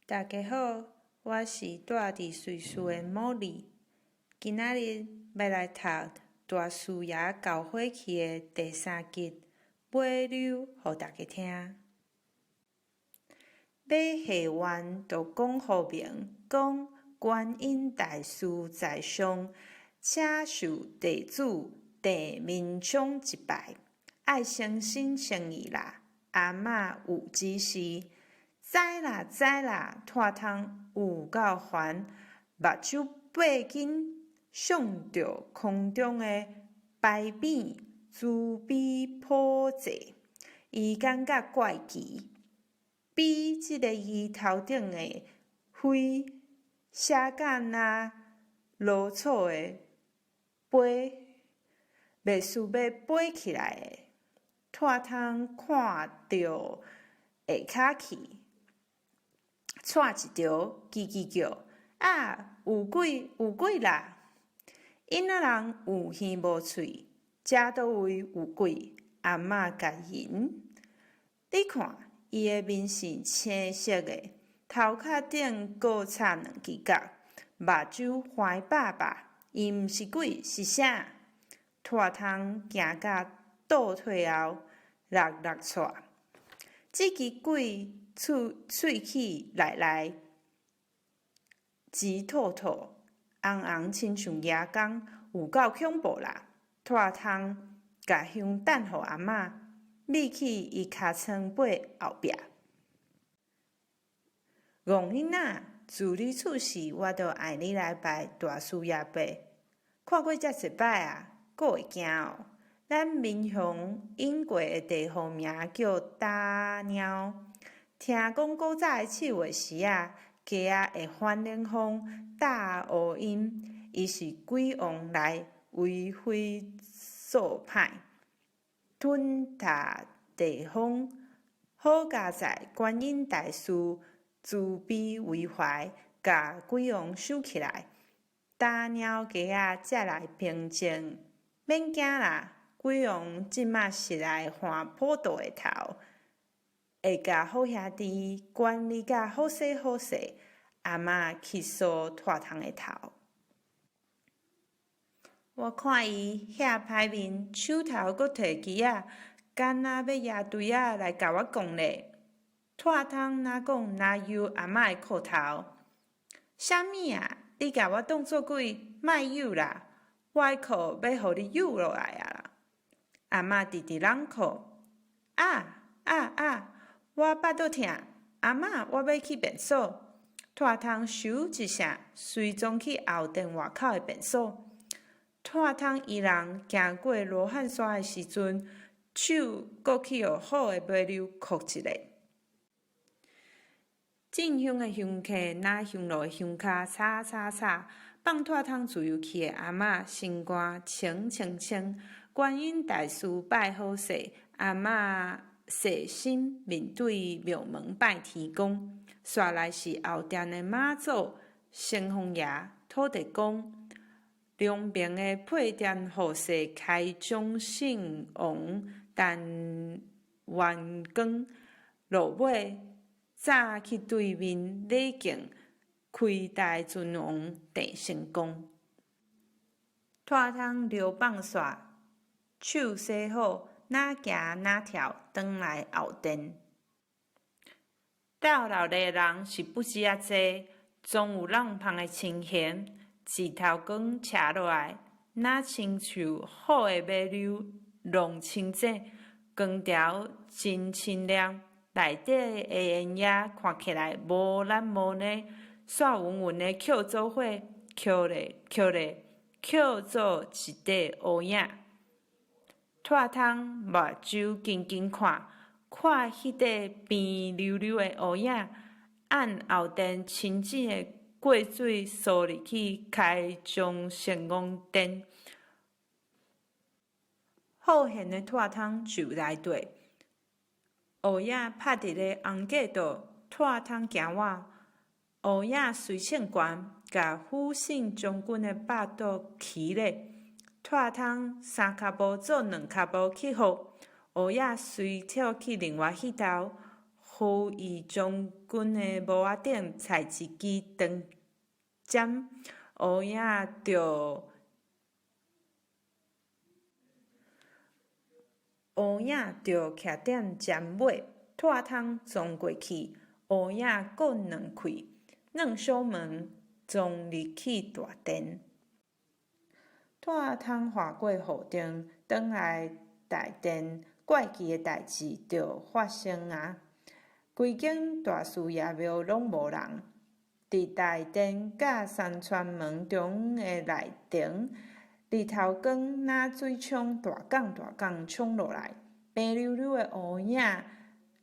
大家好，我是住佇瑞士的茉莉。今仔日欲來讀大師爺教火去的第三集《尾溜》，予大家聽。欲下願就講予明，講觀音大士在上，請受弟子鄭明聰一拜，愛誠心誠意啦。阿嬤有指示。知啦知啦，脫窗有夠煩，目睭擘緊，向著空中的牌匾慈悲普濟，伊感覺怪奇，比這个伊頭頂的飛寫甲若落草的飛，袂輸欲飛起來的。脫窗看著下跤去。掣一著，吱吱叫，啊！有鬼有鬼啦！囡仔人有耳無喙，遮佗位有鬼？阿嬤共𪜶，你看，伊的面是青色的，頭殼頂閣插兩支角，目睭橫白白，伊毋是鬼是啥？脫窗驚甲倒退後，落落掣。這支鬼喙喙齒內內直吐吐，紅紅親像牙公，有夠恐怖啦！脫窗共香擲予阿嬤，覕去伊尻川尾後壁。戇囡仔，自你出世，我就愛你來拜大師爺伯，看過遮濟擺啊，閣會驚哦？咱民雄永過的地方名叫打貓。聽講古早的七月時仔，雞仔會反冷風、打烏音，伊是鬼王來為非作歹，吞塔地方。好佳哉觀音大士慈悲為懷，共鬼王收起來，打貓雞仔才來平靜。免驚啦，鬼王這馬是來換普渡的頭。會共好兄弟管理甲好勢好勢，阿嬤去梳脫窗的頭。我看伊遐歹面，手頭閣提枝仔，敢若欲攑錘仔來共我摃咧。脫窗若講若搝阿嬤的褲頭，啥物啊？你共我當做鬼，莫搝啦！我的褲欲予你搝落來啊啦！阿嬤直直攏哭，啊啊啊！我腹肚疼，阿嬤，我欲去便所。脫窗咻一聲，隨衝去後殿外口的便所。脫窗伊人行過羅漢山的時陣，手閣去予虎的尾溜箍一下。進香的香客拿香爐的香跤，擦擦擦，放脫窗自由去的阿嬤，心肝清清清。觀音大士拜好勢，阿嬤細心面對廟門拜天公，煞來是後殿的媽祖、城隍爺、土地公，兩爿的配殿護世開漳聖王陳元光，落尾早去對面禮敬開大尊王鄭成功。脫窗尿放煞，手洗好，若行若跳，轉來後殿。鬥鬧熱的人是不止遮濟，總有浪芳的情形。日頭光斜落來，若親像虎的尾溜弄清醒，光條真清亮。內底的煙影看起來無懶無膩，煞勻勻的扣做伙，扣咧扣咧，扣做一塊烏影。脫窗目睭緊緊看，看彼塊平溜溜的烏影，按後殿清水的過水疏入去開漳聖王殿。好現的脫窗就來綴，烏影拍佇咧紅過道，脫窗驚倚，烏影隨衝懸，共虎姓將軍的腹肚起咧。脫窗三跤步做兩跤步去予，烏影隨跳去另外彼頭，予伊將軍的帽仔頂插一支長針，烏影就烏影就徛踮針尾，透窗傱過去，烏影閣兩開，軟小門傱入去大殿。透窗橫過雨頂，轉來大殿，怪奇的代誌就發生矣。規間大寺爺廟攏無人，佇大殿佮山川門中的內庭，日頭光若水槍大港大港衝落來，白溜溜的烏影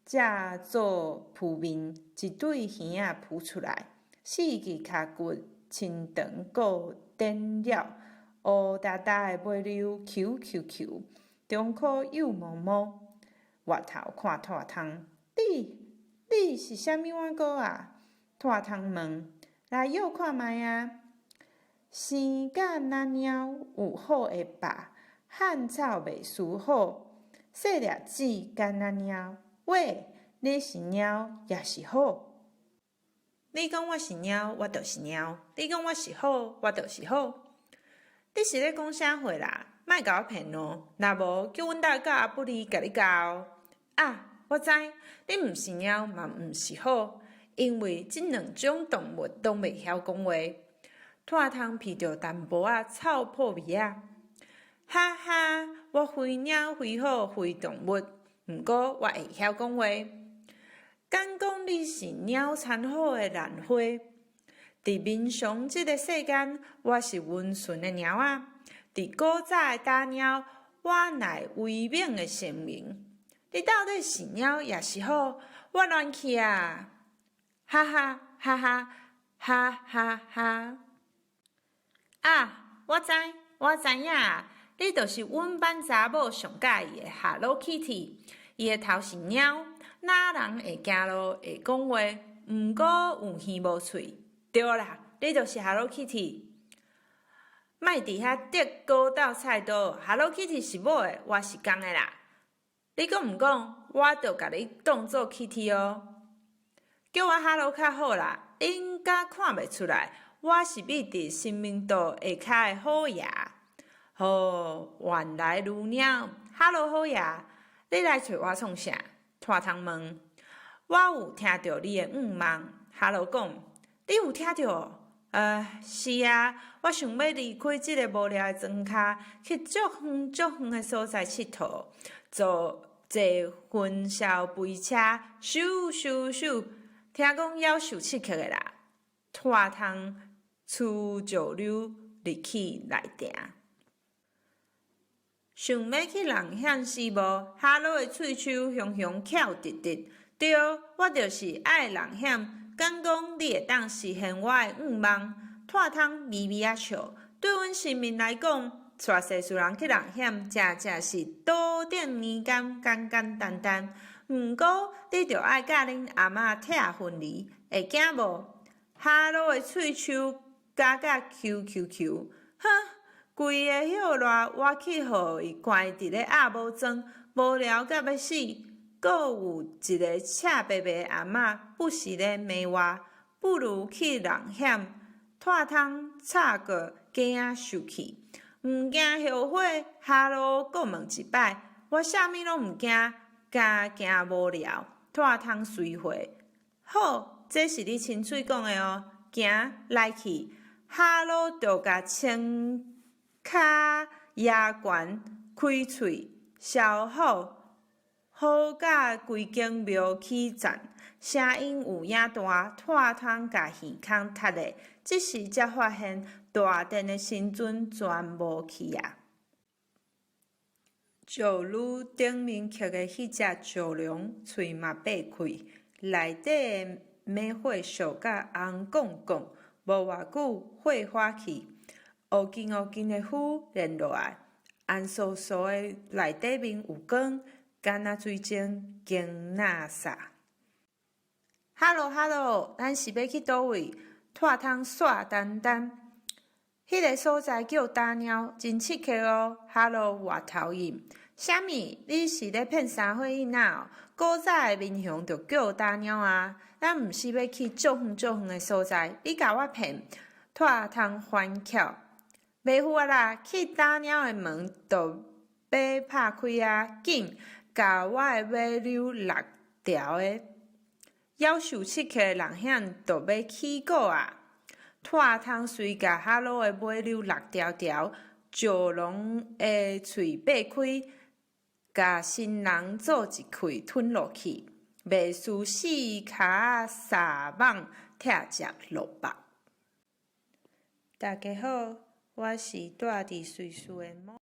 遮做浮面，一對耳仔浮出來，四支跤骨伸長閣展了，烏焦焦的尾溜虯虯虯，中箍幼毛毛，倚頭看透窗，你你是啥物碗糕啊？透窗問，來臆看覓啊！生甲若貓有虎的肉，漢草袂輸虎，細粒子敢若貓。喂，你是貓抑是虎？你講我是貓，我就是貓；你講我是虎，我就是虎。你是咧講啥話啦？莫共我騙哦！若無，叫阮兜的狗阿布哩共你咬哦！啊，我知，你毋是貓嘛毋是虎，因為這兩種動物攏袂曉講話。透窗鼻著淡薄仔臭泡味仔，哈哈！我非貓非虎非動物，毋過我會曉講話。敢講你是鳥饞虎的蘭花？佇民常這个世間，我是溫順的貓仔；佇古早的打貓，我乃威猛的神明。你到底是貓抑是虎？我亂去啊！哈哈哈哈哈哈哈！啊！我知，我知影，你就是阮班查某上佮意的 Hello Kitty。伊的頭是貓，若人會行路，會講話，毋過有耳無喙。對啦，你就是 Hello Kitty。莫佇遐竹篙鬥菜刀，Hello Kitty 是母的，我是公的啦。你講毋講，我就共你當做 Kitty 哦。叫我 Hello 較好啦，應該看袂出來。我是覕佇神明桌下跤的虎爺。哦，原來如爾，哈囉虎爺，你來揣我創啥？透窗問。我有聽著你的願望，哈囉講，你有聽著？是啊，我想欲離開這个無聊的莊跤，去足遠足遠的所在𨑨迌，坐坐雲霄飛車，咻咻咻，聽講猶受刺激的啦。透窗趨石溜入去內埕，想欲去人險是無？哈囉的喙鬚雄雄翹直直，對，我就是愛人險。敢講你會當實現我的願望？透窗微微仔笑，對阮神明來講，帶世事人去人險，正正是桌頂年柑簡簡單單。毋過你著愛佮恁阿嬤拆分離，會驚無？哈囉的喙鬚咬甲虯虯虯，哼！規个歇熱，我去予伊關佇咧鴨母莊，無聊甲欲死。閣有一个赤白白的阿嬤不時咧罵我，不如去人險。透窗插過驚仔受氣，毋驚後悔。哈囉閣問一擺，我啥物攏毋驚，焦驚無聊。透窗隨回，好，這是你親喙講的哦。行，來去，哈囉就共穿跤牙懸開喙消火，好甲規間廟起顫，聲音有影大，透窗共耳孔窒咧。這時才發現大殿的神尊全無去啊！石爐頂面刻的彼隻石龍，喙嘛擘開，內底的猛火燒甲紅爑爑，無偌久火花去，烏金烏金的灰連落來，紅酥酥的內底面有光，敢若水晶金納薩。哈囉哈囉，咱是欲去佗位？透窗煞單單，彼个所在叫打貓，真刺激哦！哈囉外頭應：啥物？你是咧騙三歲囡仔哦？古早的民雄就叫打貓啊！咱毋是欲去足遠足遠的所在，你共我騙？蔡通反蹺：袂赴啊啦！去打貓的門就欲拍開啊！緊，共我的尾溜六條的，夭壽刺激的人遐就欲起鼓啊！蔡通隨共哈囉的尾溜六條條，石龍的喙擘開，共新人做一氣吞落去，袂輸四跤沙蠓拆食落腹。大家好，我是蹛佇瑞士的某。